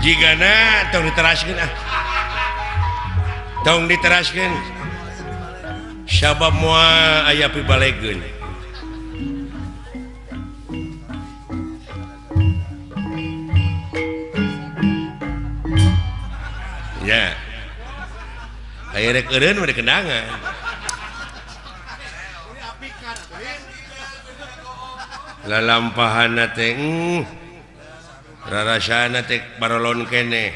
Jigana tong diteraskeun ah. Tong diteraskeun. Sabab moal aya pibalegeun. Ya. Aya rek eureun mah kenangan. Lalampahana teh rarasana teh barolon keneh.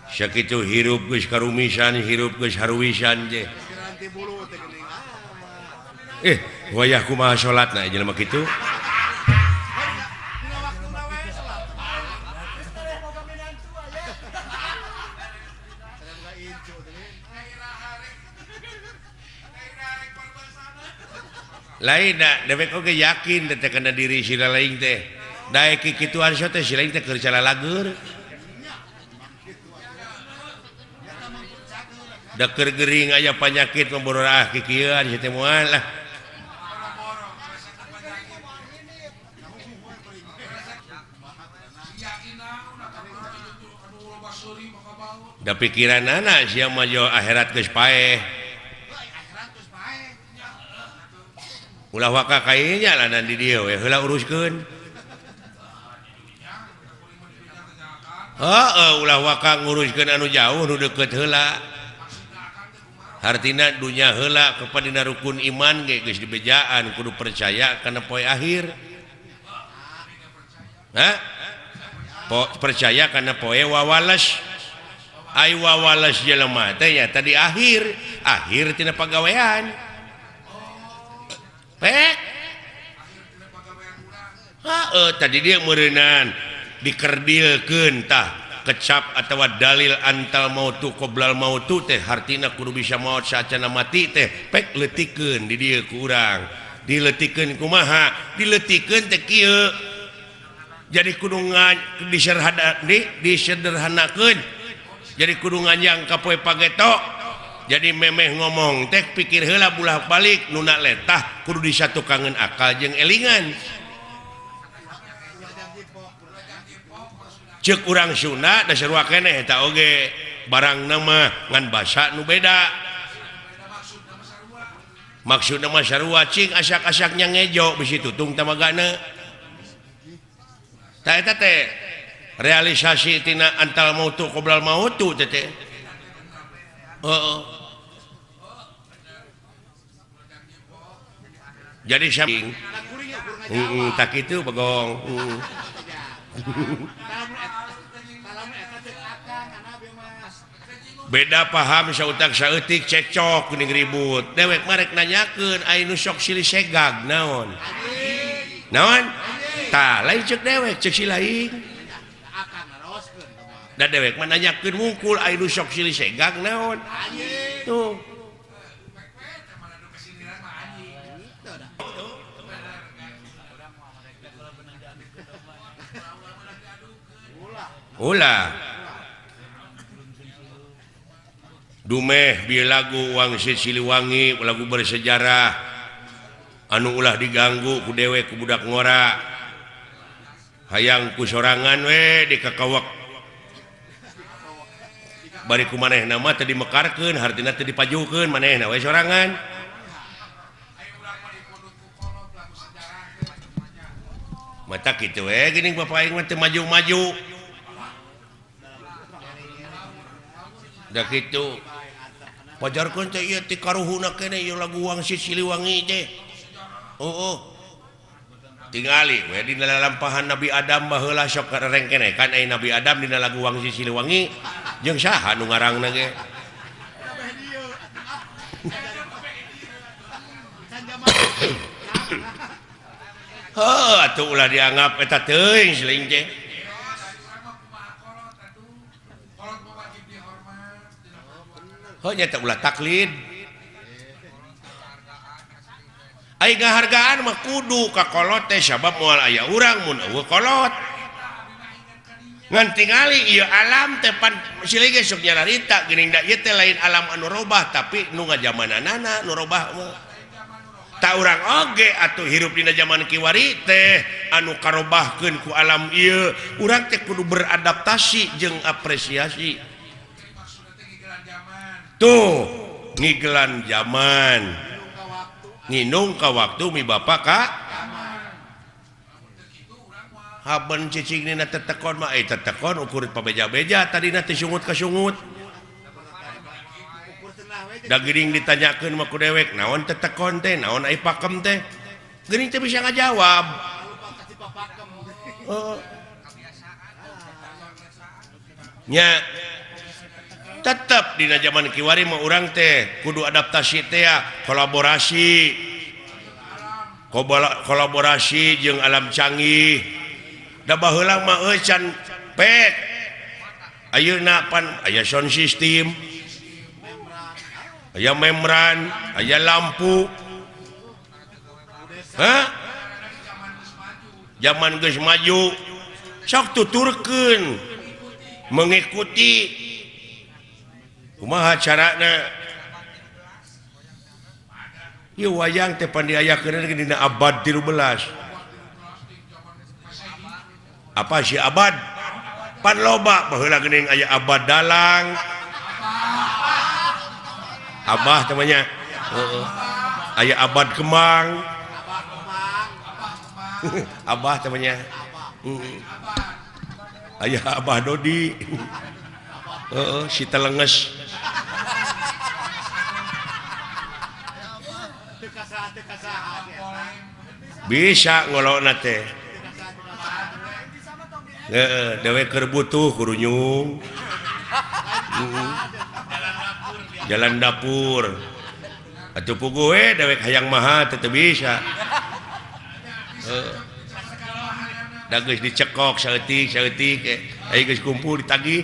Sakitu hirup geus karumisan, hirup geus haruwisan teh. Wayah kumaha salatna jelema kitu? Lain da dewek oge yakin teh kana diri sila lain teh. Daek kikituan so teh sila teh keur calalager. Da keur gering aya panyakit mah kikieuan si teh moal lah. Da pikiranana sia mah jo akhirat geus paeh. Ulah waka kainya lanan di dieu we heula uruskeun. Heeh, ulah waka nguruskeun anu jauh nu deukeut heula. Hartina dunya heula kepada dina rukun iman ge geus dibejaan kudu percaya kana poe akhir. Hah? Percaya kana poe wawales. Ai wawales jelema teh nya tadi akhir, akhir tina pagawean. Pek. Heeh, tadi dia meureunan dikerdilkeun tah kecap atawa dalil antal mautu qoblal mautu teh hartina kudu bisa maot saacana mati teh pek leutikeun di dieu ku urang. Dileutikeun kumaha? Dileutikeun teh kieu. Jadi kudu disederhanakeun. Jadi kudu nganjang ka poe pageto. Jadi memeh ngomong teh pikir heula bulah balik nuna letah kudu disatukangeun akal jeung elingan. Ceuk urang Sunda da sarua keneh eta oge barang nama ngan basa nu beda. Maksudna mah sarua cing asak-asaknya ngejo bisi tutung tamagana. Tah eta teh realisasi tina antal mautu qoblal mautu teh teh. Heeh. Jadi saking tak itu bagong. Beda paham sautak saeutik cekcok geuning ribut. Dewek mah rek nanyakeun ai nu sok silih segag naon? Naon? Tah lain ceuk dewek ceuk si lain. Da dewek mah nanyakeun wungkul ai nu sok silih segag naon? Tuh. Ulah dumeh bieu lagu Wangsit Siliwangi lagu bersejarah anu ulah diganggu ku dewek ku budak ngora hayang ku sorangan we dikakawak bari ku manehna mah teu dimekarkeun hartina teu dipajukeun manehna we sorangan mata kitu we geuning bapak aing mah teu maju-maju. Da kitu pajarkeun teh ieu ti karuhuna keneh ieu lagu Wangsit Siliwangi teh. Oh, tingali we dina lalampahan Nabi Adam baheula sok rengkene kan ai Nabi Adam dina lagu Wangsit Siliwangi jeung saha nu ngarangna ge. Heuh atuh ulah dianggap eta teuing siling teh. Heuh nya teh ulah taklid. Ai ngahargaan mah kudu ka kolot teh sabab moal aya urang mun eueuh kolot. Ngan tingali ieu alam teh pan silih ge sok nyararita geuning da ieu teh lain alam anu robah tapi nu ngajamananana nu robah mah. Tak urang oge atuh hirup dina zaman kiwari teh anu karobahkeun ku alam ieu urang teh kudu beradaptasi jeung apresiasi. Tuh ngigelan zaman nginung ka waktu mi bapak ka haben cicing dina tetekon mah tetekon ukur pabeja-beja tadina teh sungut ka sungut. Da geuning ditanyakeun mah ku dewek naon tetekon teh naon ai pakem teh geuning teh bisa ngajawab. Nya tetep dina zaman kiwari mah urang teh kudu adaptasi teh kolaborasi kolaborasi jeung alam canggih. Da baheula mah euy can pek ayeuna pan aya sound system aya membran, aya lampu. Hah? Zaman geus maju sok tuturkeun mengikuti kumaha carana. Ieu wayang teh pan diayakeun dina abad 13. Apa sih abad? Pan loba baheula geuning aya abad dalang. Abah temannya aya abad kemang. Abah temannya aya Abah Dodi. Si telenges. Bisa ngolokna teh. Heeh, dewek keur butuh kurunyung. Jalan dapur. Atuh puguh we dewek hayang maha teh teu bisa. Heeh. Da geus dicekok saeutik-saeutik aya geus kumpul ditagih.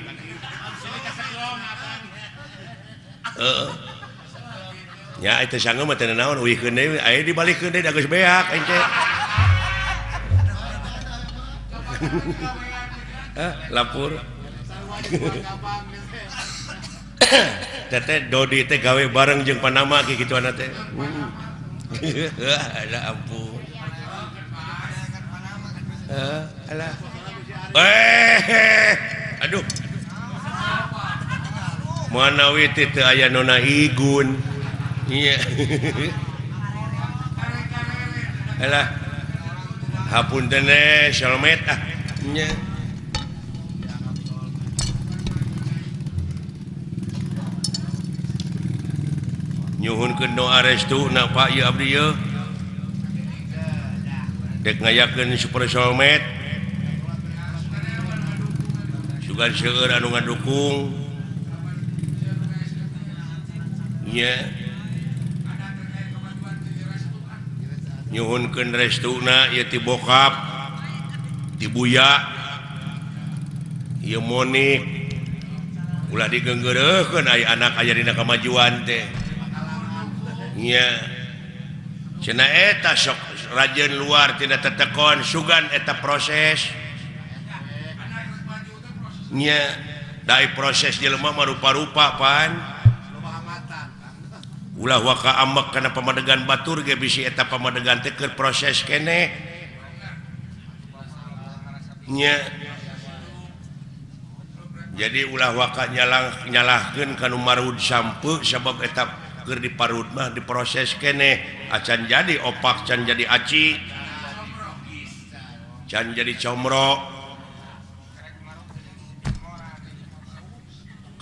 Heeh. Nya eta sange mah teu naon uihkeun deui aya dibalikeun deui da geus beak aing teh. Lapur. Teteh Dodi teh gawe bareng jeung Panama ki kituana teh. Alah ampun. Alah. Aduh. Manawi teh teu aya nona igun. Iya. Alah. Hapunten teh solmet ah. Nya. Nyuhunkeun doa restu na Pak ieu abdi ieu. Dek ngayakeun super solmet. Sugan seueur anu ngadukung. Nya. Nyuhunkeun restuna ieu ti bokap, ti buya, ieu Monik. Ulah digeunggeureuhkeun aya anak aya dina kamajuan teh. Nya. Cenah eta sok rajin luar tina tetekon sugan eta proses. Nya, da proses jelema mah rupa-rupa pan. Ulah waka amek kana pamadegan batur ge bisi eta pamadegan teh keur proses keneh. Nya. Jadi ulah waka nyalahkeun ka nu marud sampeu sabab eta keur diparud mah diproses keneh acan jadi opak can jadi aci can jadi comro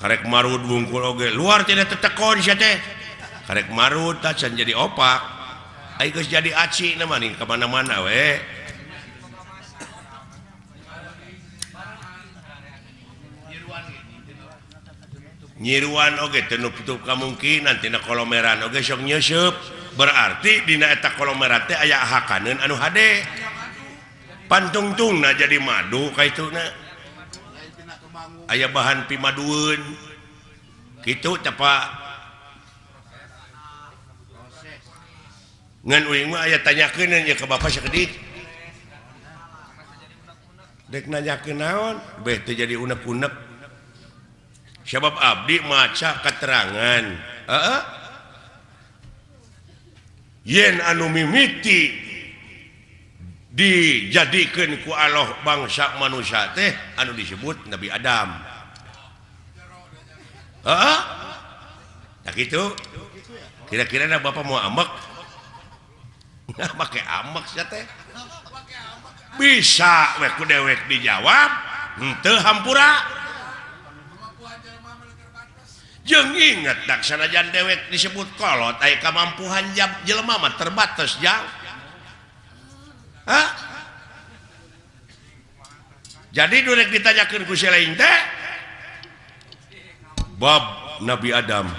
karek marud wungkul oge luar tidak tetekon sia teh karek marud tah can jadi opak ai geus jadi aci na mah ka mana-mana we. Nyiruan oge teu nutup kamungkinan tina kolomeran oge sok nyeuseub berarti dina eta kolomeran teh aya hakaneun anu hade pantungtungna jadi madu kaituna aya bahan pimadueun kitu teh Pak. Ngan uing mah aya tanyakeun nya ka bapak sakedik dek nanyakeun naon beh teu jadi unek-unek. Sebab abdi maca keterangan. Heeh. Yen anu mimiti dijadikeun ku Allah bangsa manusia teh anu disebut Nabi Adam. Heeh. Tah kitu. Kira-kira na bapak mau ambek? Nah, make ambek sia teh. Bisa we ku dewek dijawab, henteu hampura. Jeung inget dak sanajan dewek disebut kolot aya kamampuhan jelema mah terbatas jang. Hah? Jadi durek ditanyakeun ku si lain teh bab Nabi Adam.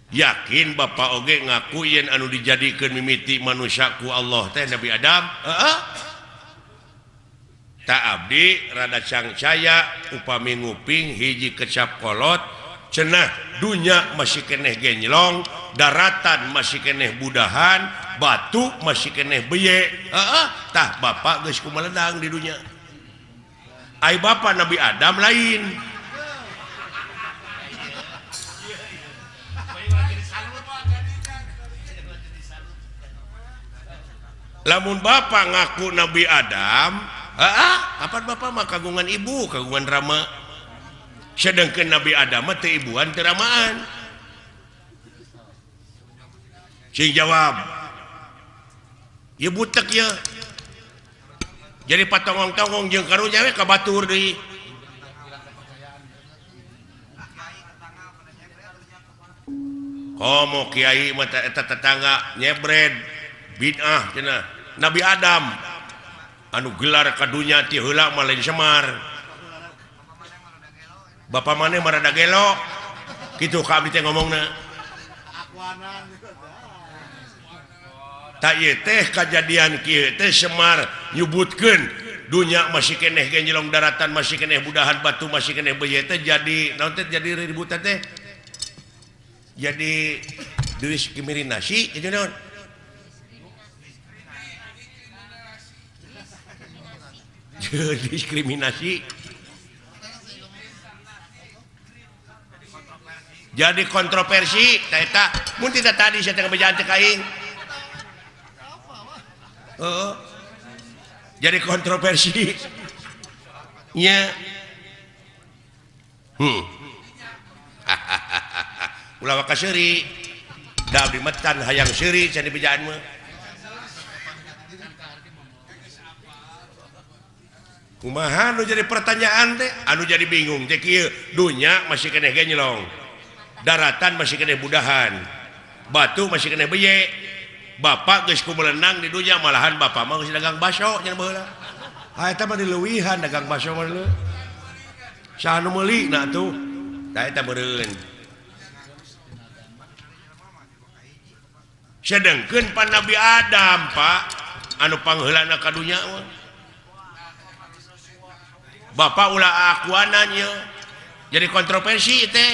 Yakin bapak oge ngaku yen anu dijadikeun mimiti manusia ku Allah teh Nabi Adam? Heeh. Tak abdi rada cangcaya upami nguping hiji kecap kolot cenah dunya masih keneh genjlong, daratan masih keneh budahan, batu masih keneh beye. Heeh, tah bapak geus kumaledang di dunya. Ai bapak Nabi Adam lain. Lamun bapak ngaku Nabi Adam, heeh, kapan bapak mah kagungan ibu, kagungan rama. Sedangkan Nabi Adam mah teu ibuan teu ramaan. Sing jawab. Ieu butek ye. Jadi patongong-tongong jeung karunya we ka batur deui. Komo kiai mah eta tetangga nyebred bid'ah cenah. Nabi Adam anu gelar ka dunya ti heula mah lain Semar. Bapak maneh mah rada gelo. Kitu ka abdi teh ngomongna. Tak ieu teh kajadian kieu teh Semar nyebutkeun dunya masih keneh genjelong, daratan masih keneh budahan, batu masih keneh beuye teh jadi naon teh jadi ributan teh. Jadi diskriminasi jadi naon? Diskriminasi. Jadi kontroversi ta eta mun tidak tadi saya teh bejaan teh ka aing. Heeh. Jadi kontroversi. Nya. Ulah waka seuri. Da abdi metan hayang seuri cenah bejaan mah. Kumaha nu jadi pertanyaan teh? Anu jadi bingung teh kieu, dunya masih keneh genjlong. Daratan masih keneh budahan. Batu masih keneh beye. Bapak geus kumelenang di dunya malahan bapak mah geus dagang baso nya baheula. Ha eta mah dileuwihan dagang baso mah leuh. Saha nu meuli na atuh? Da eta meureun. Sedengkeun pan Nabi Adam, Pak, anu pangheulana ka dunya mah. Bapak ulah akuanan ye. Jadi kontroversi teh.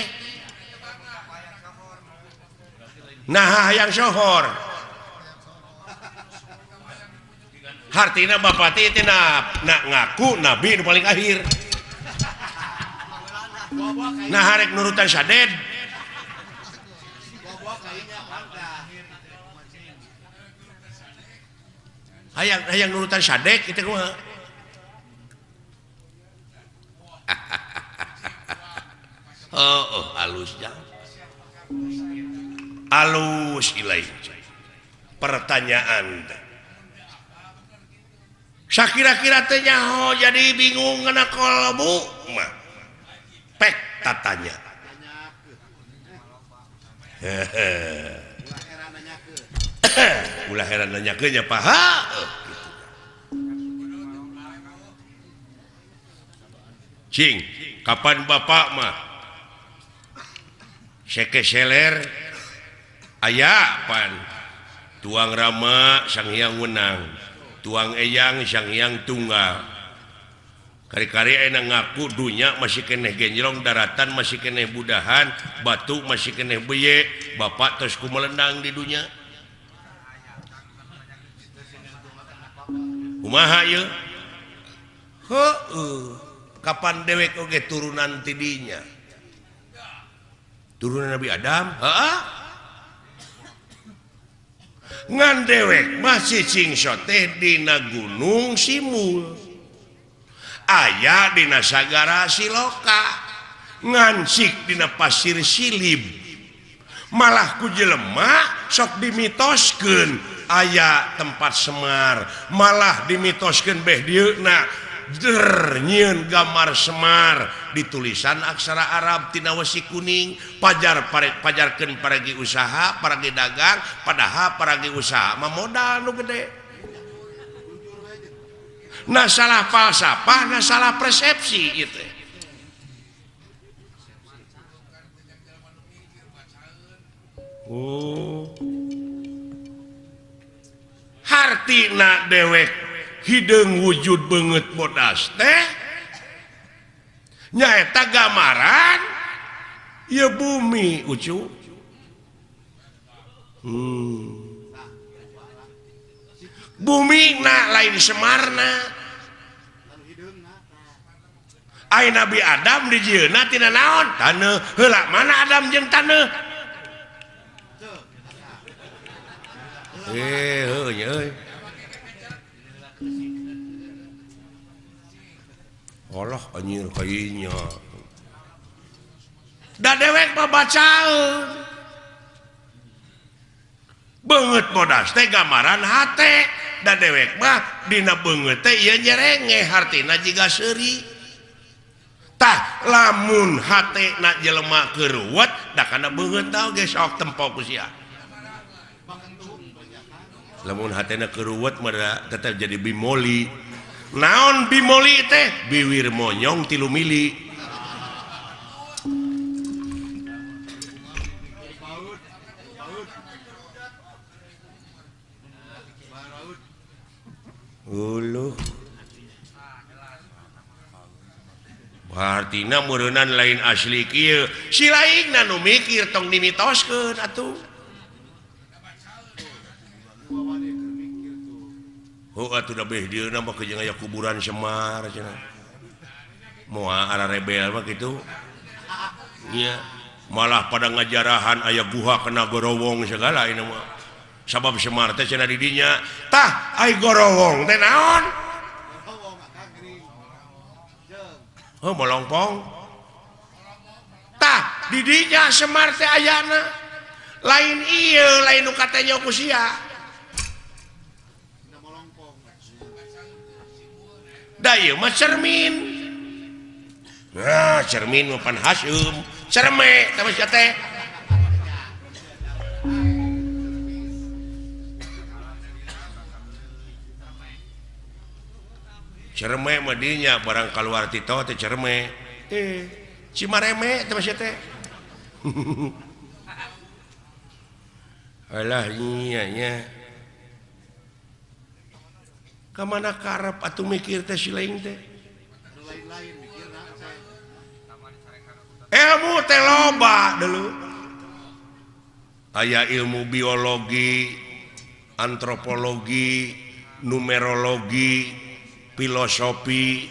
Nah hayang sohor. Hartina bapak teh teh na ngaku nabi nu paling akhir. Nah harek nurutan saded. Hayang hayang nurutan sadek kitu kumaha? Oh, oh halus jang. Alus ilai. Pertanyaan teh. Sakira-kira teh nyaho jadi bingung ngana kolbu mah. Pek tatanya. Ulah heran nanyakeun nya paha. Gitu. Cing, kapan bapak mah sekeseler aya pan tuang rama sang hyang wenang, tuang eyang sang hyang tunggal. Kari-kari enak ngaku dunya masih keneh genjlong, daratan masih keneh budahan, batu masih keneh beye, bapak terus kumelendang di dunya. Kumaha ieu? Heueuh, kapan dewek oge turunan ti dinya? Turunan Nabi Adam. Heeh. Ngan dewek masih cingso teh dina Gunung Simul. Aya dina Sagara Siloka. Ngancik dina Pasir Silib. Malah ku jelema sok dimitoskeun aya tempat Semar, malah dimitoskeun beh dieuna der nyieun gambar Semar ditulisan aksara Arab tina wesi kuning pajar pajarkeun paragi usaha paragi dagang padahal paragi usaha mah modal nu gede. Nah salah falsafah, nah salah persepsi ieu teh. Oh. Hartina dewek hideung wujud beungeut bodas teh nyaeta gambaran ieu bumi ucu. Bumi na lain Semarna. Ai Nabi Adam dijieunna tina naon? Taneuh. Heula mana Adam jeung taneuh? Heuh nya euy. Allah anjir kayanya. Da dewek mah bacaeun. Beungeut bodas teh gambaran hate. Da dewek mah dina beungeut teh ieu nyerenge hartina jiga seuri. Tah lamun hate na jelema keuruwet da kana beungeut tah ge sok tempo ku sia. Lamun hatena keuruwet mah tetep jadi bimoli. Naon bimoli teh? Biwir monyong 3 mili. Uluh. Hartina meureunnan lain asli kieu. Si laingna nu mikir tong dimitoskeun atuh. Oh atuh da beh dieuna mah jeung aya kuburan Semar cenah. Moal ara rebel mah kitu. Nya malah pada ngajarahan aya guha kena gorowong segala ini mah. Sabab Semar teh cenah di dinya. Tah ai gorowong teh naon? Oh molongpong. Tah di dinya Semar teh ayana. Lain ieu lain nu katanya ku sia. Da ieu mah cermin. Nah, cermin mah pan haseum. Cerme tah mah sia teh. Cerme mah dinya barang kaluar ti tol teh cerme. Cimareme teh mah sia teh. Alah nya nya. Ka mana karep atuh mikir teh si lain teh. Ilmu teh loba dulu. Aya ilmu biologi, antropologi, numerologi, filosofi,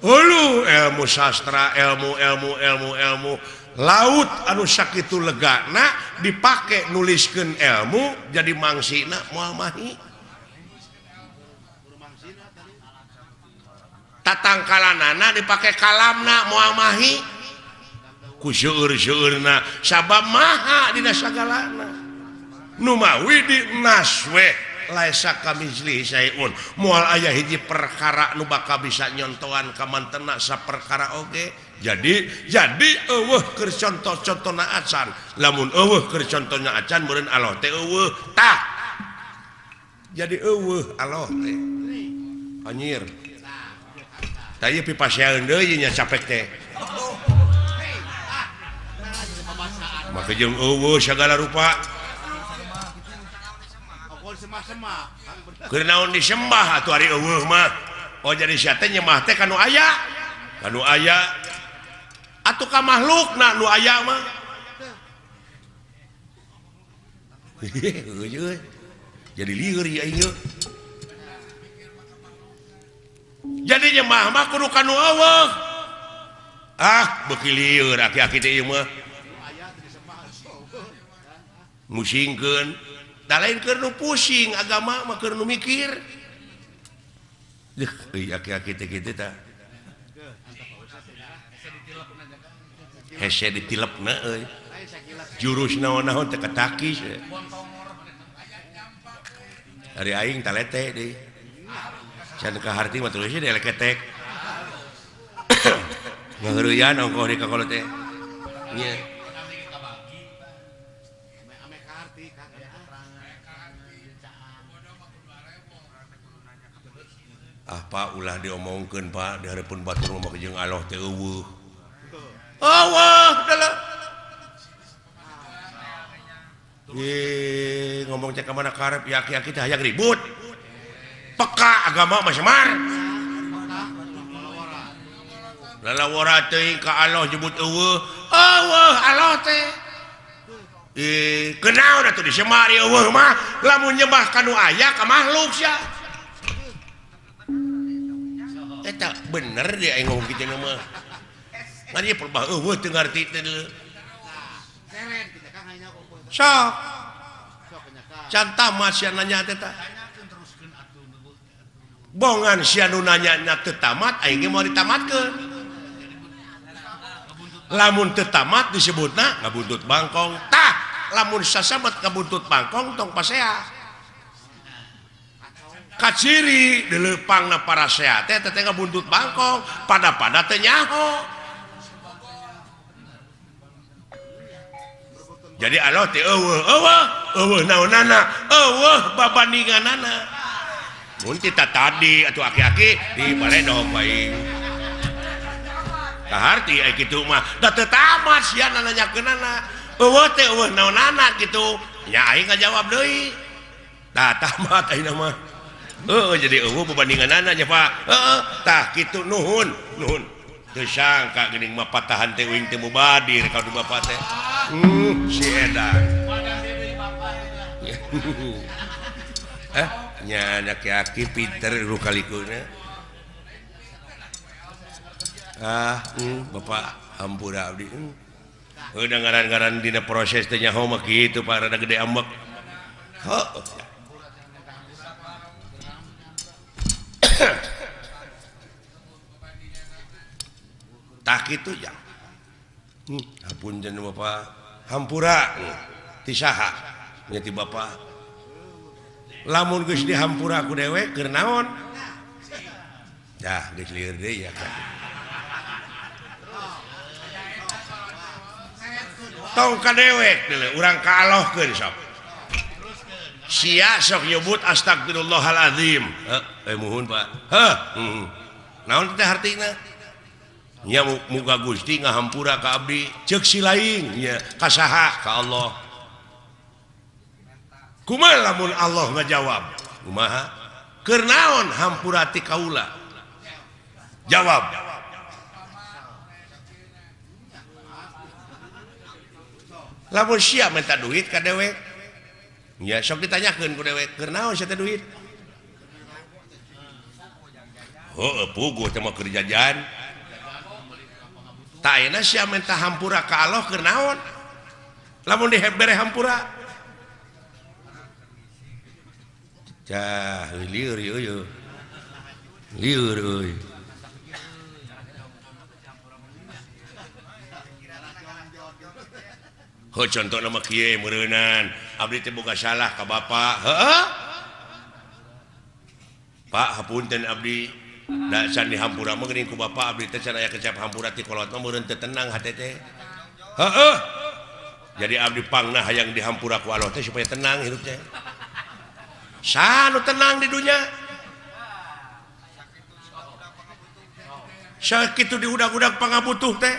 hulu ilmu sastra, ilmu ilmu ilmu ilmu laut anu sakitu legana dipake nuliskeun ilmu jadi mangsina moal mahi. Tatangkalanana dipake kalamna moal mahi ku seueur-seueurna sabab maha dina sagalana nu mawi di naswe laisa kamitslihi syai'un moal aya hiji perkara nu bakal bisa nyontoan ka mantena saperkara oge jadi eueuh keur contoh-contona acan lamun eueuh keur contohna acan meureun Allah teh eueuh tah jadi eueuh Allah teh anjir. Tah ieu pipasean deui nya capek teh. Make jeung eueuh sagala rupa. Keur naon disembah atuh ari eueuh mah. Oh jadi sia teh nyembah teh ka nu aya. Ka nu aya. Atuh ka makhlukna nu aya mah. Jadi lieur ieu aing. Jadi nyembah mah kudu ka nu eueuh. Ah beuki lieur aki-aki teh ieu mah. Musingkeun da lain keur nu pusing agama mah keur nu mikir. Deuh euy aki-aki teh kitu tah. Hese ditilepna euy. Jurus naon-naon teh katakis. Ari aing talete deui. Can kaharti mah tulisna dieleketek. Ngaheureuyan ongkoh di kakolot teh. Nya. Ah Pak ulah diomongkeun Pak di hareupeun batur mah jeung Allah teh eueuh. Eueuh dalah. Ye ngomong cek ka mana karep ya aki-aki teh hayang ribut. Peka agama mah semar. Lalawara teuing ka Allah nyebut eueuh. Eueuh Allah teh. Kunaon atuh disemar eueuh mah lamun nyembah ka nu aya ka makhluk sia. Eta bener dia aing ngomong kitu mah. Ngan ieu perbah eueuh teu ngarti teh deuleu. Sok. Can tamat sia nanya teh tah. Bongan sia nu nanya nya teu tamat aing ge moal ditamatkeun. Lamun teu tamat disebutna ngabuntut bangkong. Tah, lamun sasabat ngabuntut bangkong tong pasea. Kaciri dileupangna parasea teh teh ngabuntut bangkong, pada-pada teh nyaho. Jadi Allah teh eueuh, eueuh, eueuh naonana, eueuh babandinganana. Mun ti tadi atuh aki-aki di baledog bae. Kaharti ai kitu mah da teu tamat sia nanyakeunana. Eueuh teh eueuh naonana kitu. Nya aing ngajawab deui. Tah tamat ayeuna mah. Heeh jadi eueuh babandinganana nya Pak. Heeh tah kitu nuhun, nuhun. Teu sangka geuning mah patahan teh uing teh mubadir ka du bapa teh. Si edan. Nya aki-aki pinter ru kalikuna. Ah, bapak hampura abdi. Udah ngaran-ngaran dina proses teh nyaho mah kitu Pak rada gede ambek. Heuh. Tah kitu ja. Hapunten bapak hampura ti saha nya ti bapak. Lamun geus dihampura ku dewek keur naon? Dah geus lieur deui ya kan. Tong ka dewek deuleu urang ka Allahkeun sok. Sia sok nyebut astagfirullahalazim. Heuh, muhun Pak. Heuh, naon teh hartina? Nya muga Gusti ngahampura ka abdi, ceuk si lain nya ka saha? Ka Allah. Kumaha lamun Allah ngajawab? Kumaha? Keur naon hampura ti kaula? Jawab. Lamun sia minta duit ka dewek, nya sok ditanyakeun ku dewek, keur naon sia teh duit? Heueuh puguh teh mah keur jajan. Tah ayeuna sia minta hampura ka Allah keur naon? Lamun dibere hampura. Cah lieur ieu. Lieur euy. Heuh contohna mah kieu meureunan, abdi teh boga salah ka bapa. Heueuh. Pak hapunten abdi. Da can dihampura mah geuning ku bapa abdi teh can aya kecap hampura ti kolot mah meureun teu tenang hate teh. Heueuh. Jadi abdi pangna hayang dihampura ku Allah teh supaya tenang hidup teh. Sanu tenang di dunya. Sakitu diudag-udag pangabutuh teh.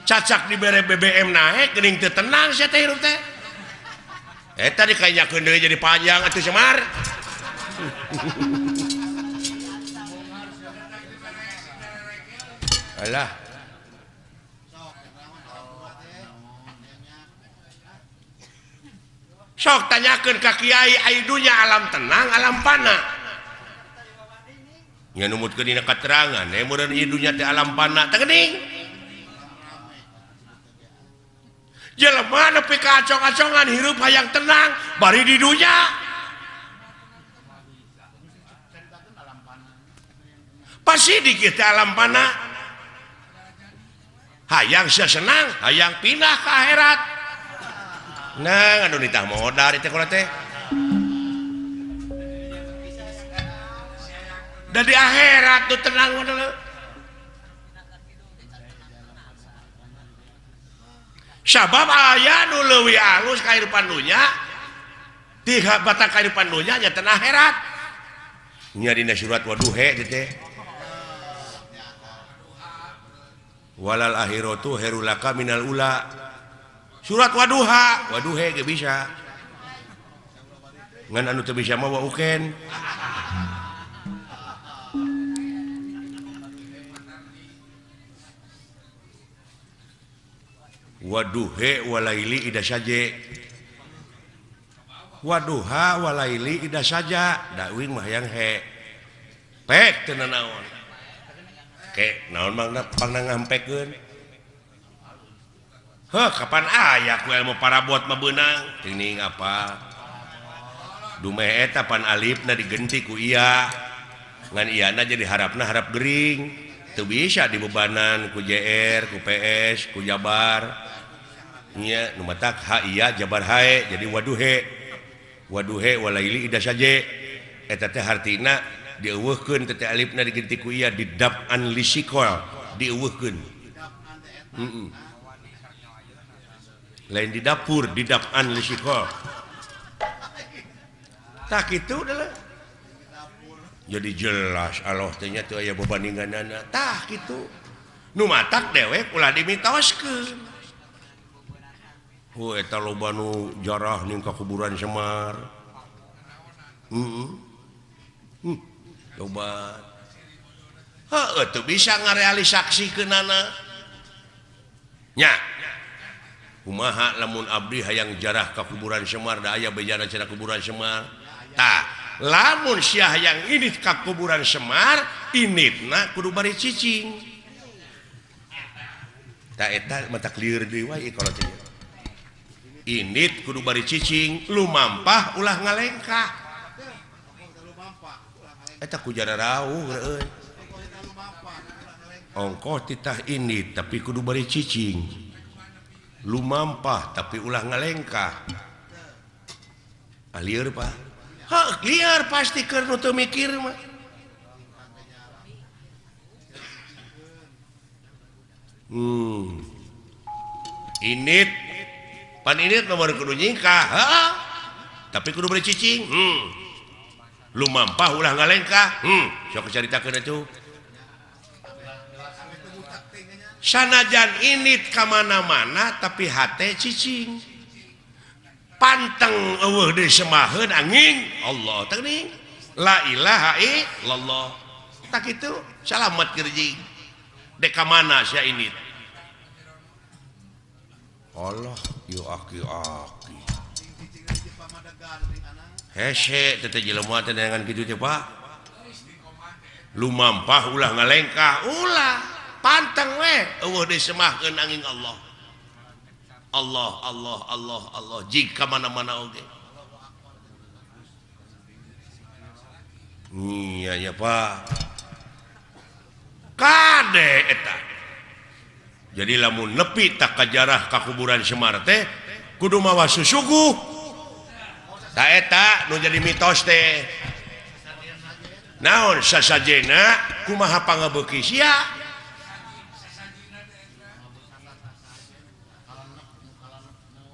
Cacak dibere BBM naik geuning teu tenang sia teh hirup teh. Eta dikainyakeun deui jadi panjang atuh Semar. Alah. Sok tanyakeun ka kiai ai dunya alam tenang alam pana. Nya numutkeun dina katerangan meureun ieu dunya teh alam pana teh geuning. Jelema nepi ka acong-acongan hirup hayang tenang bari di dunya. Pasti di kita alam pana. Hayang sia senang, hayang pindah ke akhirat. Nah, anu nitah modal teh kula teh. Da di akhirat tuh tenang modal. Sabab aya nu leuwih alus kahirupan dunya ti batang kahirupan dunya nya teh akhirat. Nya dina surat waduhe teh. Walal akhiratu khairul laka minal ula. Surat waduha, waduhe ge bisa. Ngan anu teu bisa mah wa uken. Waduhe walaili ida saje. Waduha walaili ida saja. Da uing mah hayang he. Pek teu nanaon. Ke naon mangna pangna ngampekeun. Heuh kapan aya ku ilmu parabot mah beunang. Tining apa? Dumeh eta pan alifna digenti ku iya. Ngan iyana jadi harapna harap gering. Teu bisa dibebanan ku JR, ku PS, ku Jabar. Nya nu matak ha iya Jabar hae jadi waduhe. Waduhe walaili ida saje. Eta teh hartina dieuweuhkeun teh alifna digenti ku iya didap'an lisikol dieuweuhkeun. Heeh. Lain di dapur didap'an lisikol. Tah kitu adalah. Jadi jelas Allah teh nya teu aya bebandinganana. Tah kitu. Nu matak dewek ulah dimitoskeun. Hu eta loba nu jarah ning ka kuburan Semar. Heeh. Loba. Heuh teu bisa ngarealisaksikeunana. Nya. Kumaha lamun abdi hayang jarah ka kuburan Semar da aya bejana cenah kuburan Semar. Tah, lamun sia hayang indit ka kuburan Semar, inditna kudu bari cicing. Tah eta mata lieur deui wae kalau teh. Indit kudu bari cicing, lumampah ulah ngalengkah. Eta ku jara rauh euy. Ongkoh titah indit tapi kudu bari cicing. Lumampah tapi ulah ngalengkah. Ah lieur Pak. Heuh lieur pasti keur nu teu mikir mah. Indit pan indit nomor kudu nyingkah, heeh. Tapi kudu bari cicing. Lumampah ulah ngalengkah. Sok caritakeun atuh. Sanajan indit ka mana-mana tapi hate cicing. Panteng eueuh deui semaheun angin Allah teh geuning. La ilaha illallah. Tak kitu salamet kerjing. Dek ka mana sia indit? Allah yo aki-aki. Hese teh jelema teh dengan kitu teh Pak. Lumampah ulah ngalengkah, ulah panteng we eueuh deui semahkeun angin Allah. Allah Allah Allah Allah jika mana-mana oge. Iya ya Pak. Kade eta. Jadi lamun nepi tak kajarah ka kuburan Semar teh kudu mawa susuguh. Ta eta nu jadi mitos teh. Naon sasajena kumaha pangabeuki sia?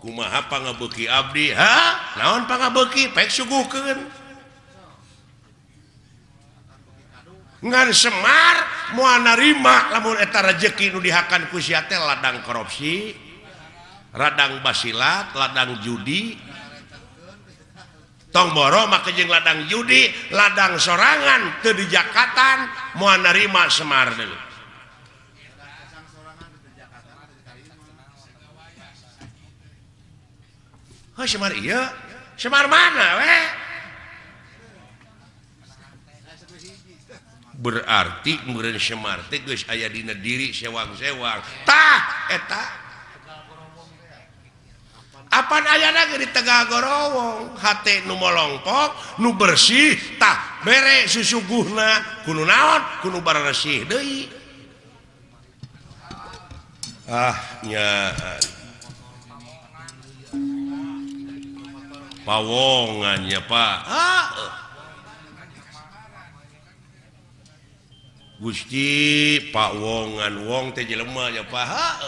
Kumaha pangabeuki abdi? Ha? Naon pangabeuki? Pek suguhkeun. Ngan Semar moal narima lamun eta rejeki nu dihakan ku sia teh ladang korupsi, ladang basilat, ladang judi. Tong boro make jeung ladang judi, ladang sorangan teu dijakatan moal narima Semar deui. Heuh Semar ieu, Semar mana we? Berarti meureun Semar teh geus aya dina diri sewang-sewang. Tah eta. Ayana ge di Tegal Gorowong hate nu molongpok nu bersih tah bere susuguhna kudu naon kudu baresih deui. Ah nya pawongan ya Pak. Ah Gusti Pak wongan wong teh jelema ya Pak.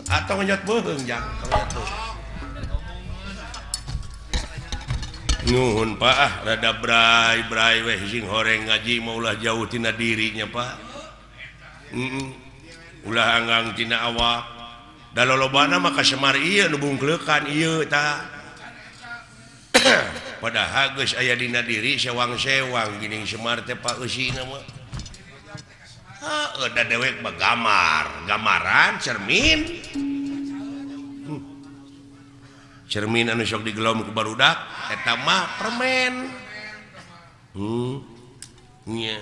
Atau ngenyot beuheung jang, ngenyot beuheung. Nuhun Pak ah rada bray-bray weh sing horeng ngaji mah ulah jauh tina dirinya Pak. Ulah anggang tina awak. Da lolobana mah ka Semar ieu nu bungkleukan ieu tah. Padahal geus aya dina diri sewang-sewang geuning Semar teh Pak eusina mah. Heuh da dewek mah gamar, gambaran cermin. Cermin anu sok digelom ku barudak eta mah permen. Nya.